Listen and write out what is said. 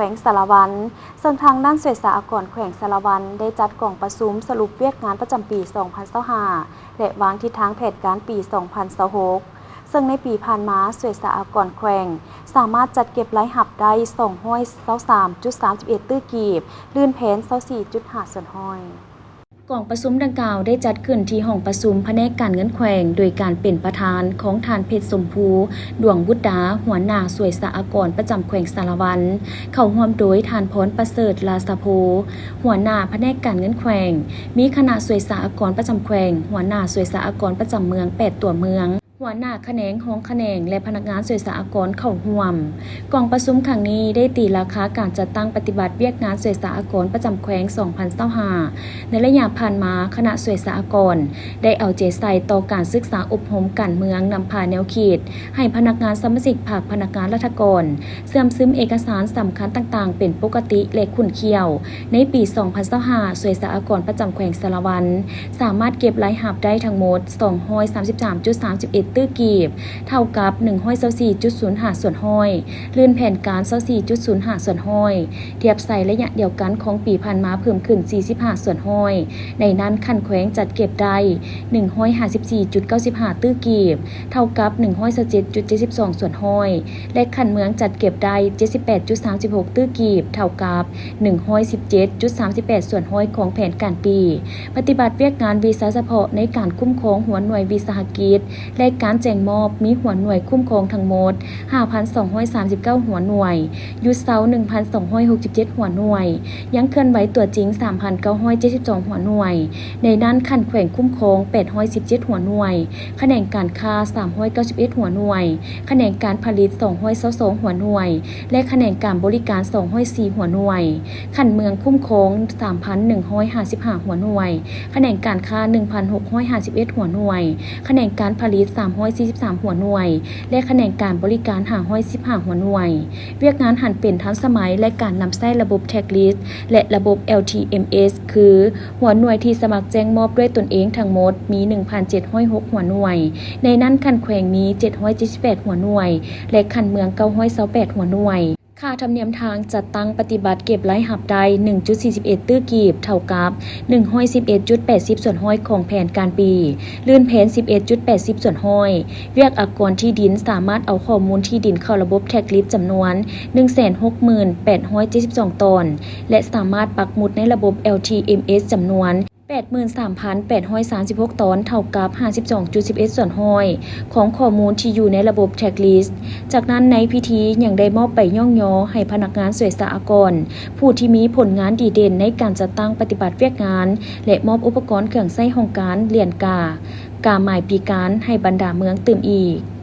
ແຂວງສາລະວັນ, ເຊິ່ງທາງດ້ານສ່ວຍສາອາກອນແຂວງສາລະວັນ ໄດ້ຈັດກອງປະຊຸມສະຫຼຸບວຽກງານປະຈຳປີສອງພັນຊາວຫ້າ ແລະ ວາງທິດທາງແຜນການປີສອງພັນຊາວຫົກ ເຊິ່ງໃນປີຜ່ານມາ ສ່ວຍສາອາກອນແຂວງສາມາດຈັດເກັບລາຍຮັບໄດ້ສອງຮ້ອຍຊາວສາມຈຸດສາມສິບເອັດຕື້ກີບ, ລື່ນແຜນຊາວສີ່ຈຸດຫ້າສ່ວນຮ້ອຍ. ກອງປະຊຸມດັ່ງກ່າວໄດ້ຈັດຂຶ້ນທີ່ຫ້ອງປະຊຸມພະແນກການເງິນແຂວງ ໂດຍການເປັນປະທານຂອງທ່ານ ເພັດສົມພູ ດວງບຸດດາ ຫົວໜ້າສ່ວຍສາອາກອນປະຈຳແຂວງສາລະວັນ, ເຂົ້າຮ່ວມໂດຍທ່ານ ພອນປະເສີດ ລາຊະໂພ ຫົວໜ້າພະແນກການເງິນແຂວງ, ມີຄະນະສ່ວຍສາອາກອນປະຈຳແຂວງ, ຫົວໜ້າສ່ວຍສາອາກອນປະຈຳເມືອງແປດຕົວເມືອງ, ຫົວໜ້າຂະແໜງ, ຮອງຂະແໜງ ແລະ ພະນັກງານສ່ວຍສາອາກອນເຂົ້າຮ່ວມ. ກອງປະຊຸມຄັ້ງນີ້ໄດ້ຕີລາຄາການຈັດຕັ້ງປະຕິບັດວຽກງານສ່ວຍສາອາກອນປະຈຳແຂວງສອງພັນຊາວຫ້າ ໃນໄລຍະຜ່ານມາ, ຄະນະສ່ວຍສາອາກອນໄດ້ເອົາໃຈໃສ່ຕໍ່ການສຶກສາອົບຮົມການເມືອງ, ນຳພາແນວຄິດໃຫ້ພະນັກງານສະມາຊິກພັກ, ພະນັກງານລັດຖະກອນ ເຊື່ອມຊຶມເອກະສານສຳຄັນຕ່າງໆເປັນປົກກະຕິ ແລະ ຂຸ້ນຂ້ຽວ. ໃນປີສອງພັນຊາວຫ້າ ສ່ວຍສາອາກອນປະຈຳແຂວງສາລະວັນ ສາມາດເກັບລາຍຮັບໄດ້ທັງໝົດສອງຮ້ອຍສາມສິບສາມຈຸດສາມສິບເອັດຕື້ກີບ, ເທົ່າກັບໜຶ່ງຮ້ອຍຊາວສີ່ຈຸດສູນຫ້າສ່ວນຮ້ອຍ, ລື່ນແຜນການຊາວສີ່ຈຸດສູນຫ້າສ່ວນຮ້ອຍ, ທຽບໃສ່ໄລຍະດຽວກັນຂອງປີຜ່ານມາເພີ່ມຂຶ້ນສີ່ສິບຫ້າສ່ວນຮ້ອຍ, ໃນນັ້ນຂັ້ນແຂວງຈັດເກັບໄດ້ໜຶ່ງຮ້ອຍຫ້າສິບສີ່ຈຸດເກົ້າສິບຫ້າຕື້ກີບ, ເທົ່າກັບໜຶ່ງຮ້ອຍຊາວເຈັດຈຸດເຈັດສິບສອງສ່ວນຮ້ອຍ ແລະ ຂັ້ນເມືອງຈັດເກັບໄດ້ເຈັດສິບແປດຈຸດສາມສິບຫົກຕື້ກີບ, ເທົ່າກັບໜຶ່ງຮ້ອຍສິບເຈັດຈຸດສາມສິບແປດສ່ວນຮ້ອຍຂອງແຜນການປີ. ປະຕິບັດວຽກງານວິຊາສະເພາະໃນການຄຸ້ມຄອງຫົວໜ່ວຍວິສາຫະກິດ ແລະ ການແຈ້ງມອບ ມີຫົວໜ່ວຍຄຸ້ມຄອງທັງໝົດຫ້າພັນສອງຮ້ອຍສາມສິບເກົ້າຫົວໜ່ວຍ, ຢຸດເຊົາໜຶ່ງພັນສອງຮ້ອຍຫົກສິບເຈັດຫົວໜ່ວຍ, ຍັງເຄື່ອນໄຫວຕົວຈິງສາມພັນເກົ້າຮ້ອຍເຈັດສິບສອງຫົວໜ່ວຍ, ໃນນັ້ນຂັ້ນແຂວງຄຸ້ມຄອງແປດຮ້ອຍສິບເຈັດຫົວໜ່ວຍ, ຂະແໜງການຄ້າສາມຮ້ອຍເກົ້າສິບເອັດຫົວໜ່ວຍ, ຂະແໜງການຜະລິດສອງຮ້ອຍຊາວສອງຫົວໜ່ວຍ ແລະ ຂະແໜງການບໍລິການສອງຮ້ອຍສີ່ຫົວໜ່ວຍ, ຂັ້ນເມືອງຄຸ້ມຄອງສາມພັນໜຶ່ງຮ້ອຍຫ້າສິບຫ້າຫົວໜ່ວຍ, ຂະແໜງການຄ້າໜຶ່ງພັນຫົກຮ້ອຍຫ້າສິບເອັດຫົວໜ່ວຍ, ຂະແໜງການຜະລິດສາມຮ້ອຍສີ່ສິບສາມຫົວໜ່ວຍ ແລະ ຂະແໜງການບໍລິການຫ້າຮ້ອຍສິບຫ້າຫົວໜ່ວຍ. ວຽກງານຫັນເປັນທັນສະໄໝ ແລະ ການນຳໃຊ້ລະບົບ Tax List ແລະ ລະບົບ LTMS ຄື ຫົວໜ່ວຍທີ່ສະໝັກແຈ້ງມອບດ້ວຍຕົນເອງທັງໝົດມີໜຶ່ງພັນເຈັດຮ້ອຍຫົກຫົວໜ່ວຍ, ໃນນັ້ນຂັ້ນແຂວງມີເຈັດຮ້ອຍເຈັດສິບແປດຫົວໜ່ວຍ ແລະ ຂັ້ນເມືອງເກົ້າຮ້ອຍຊາວແປດຫົວໜ່ວຍ. ຄ່າທຳນຽມທາງຈັດຕັ້ງປະຕິບັດເກັບລາຍຮັບໄດ້ໜຶ່ງຈຸດສີ່ສິບເອັດຕື້ກີບ, ເທົ່າກັບໜຶ່ງຮ້ອຍສິບເອັດຈຸດແປດສິບສ່ວນຮ້ອຍຂອງແຜນການປີ, ລື່ນແຜນສິບເອັດຈຸດແປດສິບສ່ວນຮ້ອຍ. ວຽກອາກອນທີ່ດິນສາມາດເອົາຂໍ້ມູນທີ່ດິນເຂົ້າລະບົບ Tax List ຈຳນວນໜຶ່ງແສນຫົກໝື່ນແປດຮ້ອຍເຈັດສິບສອງຕອນ ແລະ ສາມາດປັກໝຸດໃນລະບົບ LTMS ຈຳນວນ ແປດໝື່ນສາມພັນແປດຮ້ອຍສາມສິບຫົກຕອນ, ເທົ່າກັບຫ້າສິບສອງຈຸດສິບເອັດສ່ວນຮ້ອຍຂອງຂໍ້ມູນທີ່ຢູ່ໃນລະບົບ Tax List. ຈາກນັ້ນໃນພິທີຍັງໄດ້ມອບໃບຍ້ອງຍໍໃຫ້ພະນັກງານສ່ວຍສາອາກອນ ຜູ້ທີ່ມີຜົນງານດີເດັ່ນໃນການຈັດຕັ້ງປະຕິບັດວຽກງານ ແລະ ມອບອຸປະກອນເຄື່ອງໃຊ້ຫ້ອງການ, ຫຼຽນກາ, ກາໝາຍປີການໃຫ້ບັນດາເມືອງຕື່ມອີກ.